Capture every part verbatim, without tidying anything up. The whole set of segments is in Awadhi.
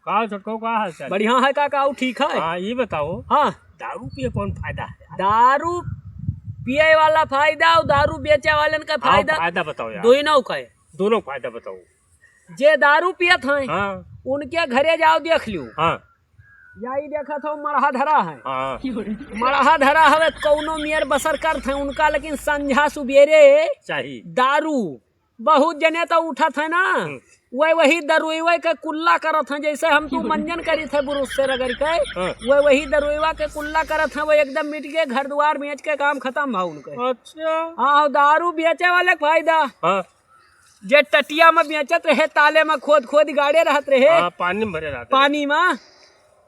का छोटको, का हाल चाल? बढ़िया है काका, अउ ठीक है? हाँ, ये बताओ। हाँ। दारू पिए कौन फायदा है? दारू पिए वाला फायदा अउ दारू बेचे वालन का हाँ, फायदा। फायदा बताओ यार। दोनों का है। दोनों फायदा बताओ। जे दारू पियत हैं, हाँ। उनके घरे जाओ देख लियो। हाँ। यही देखत हो मड़हा धरा है। हाँ। मड़हा धरा हवे, कौनो मेर बसर करत हैं उनका, लेकिन संझा सुबेरे चाही। दारू बहुत जने तो उठत है ना, हम्म। वह वही दरुइवे के कुल्ला करत हैं, जैसे हम तू मंजन करी थे बुरुस से रगड़ के, हाँ। वह वही दरुइवा के कुल्ला करत हैं, वो एकदम मिट के घर द्वार बेच के काम खत्म भा उनके। अच्छा। हाँ, दारू बेचे वाले के फायदा। हाँ। जे टटिया में बेचत रहे, ताले में खोद खोद गाड़े रहत रहे। हाँ, पानी में भरे रहत रहे। पानी में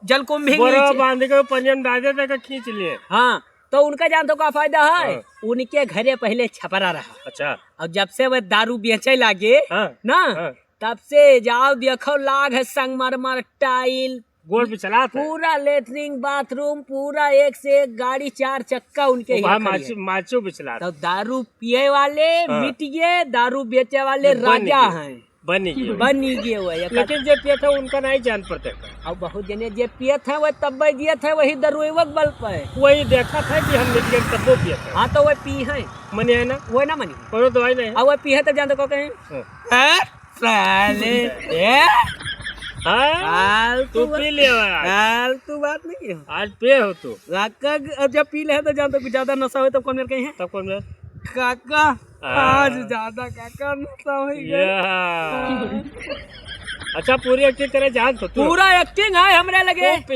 जलकुंभी बोरा नीचे। बांध के पनिया में डाल देते, के खींच लिए। हाँ, तो उनका जान तो का फायदा है? हाँ। उनके घरे पहले छपरा रहा। अच्छा। और जब से वह दारू बेचे लागे हाँ। ना, हाँ। तब से जाओ देखो लाग है संगमरमर टाइल, गोड़ बिछलात है। पूरा लेटरिन बाथरूम, पूरा एक से एक गाड़ी चार चक्का उनके वो ही भाई खड़ी है। माचो, माचो बिछलात। तो दारू पिए वाले हाँ। मिट गए, दारू बेचे वाले बन राजा गए। हैं। बनी गए। बनी गए हुए, एक लेकिन जे पियत है उनका नहीं जान पड़ते। अब बहुत जने जे पियत है वह तब जियत है, वही दरुइवक बल पे। वही देखत है कि हम मिट गए तब वो पियत है। हाँ, तो वह पी है। मने है ना? वो ना मनी। कोनो दवाई नहीं है। अब वह पी है तब जानते को कहीं? हाँ। हैं? साले, ए? हाँ? फालतू तू बात, पी ले आज। फालतू बात नहीं है। आज पे हो तू। काका, अब जब पी ले है तो जानते कुछ ज्यादा नशा हो तब कौन मेर कहीं है? तब कौन मेर? काका, हाँ। आज ज्यादा काका नशा हो गया। या। अच्छा, पूरी एक्टिंग करे जान तो तू। पूरा एक्टिंग है हमरे लगे। तू पी।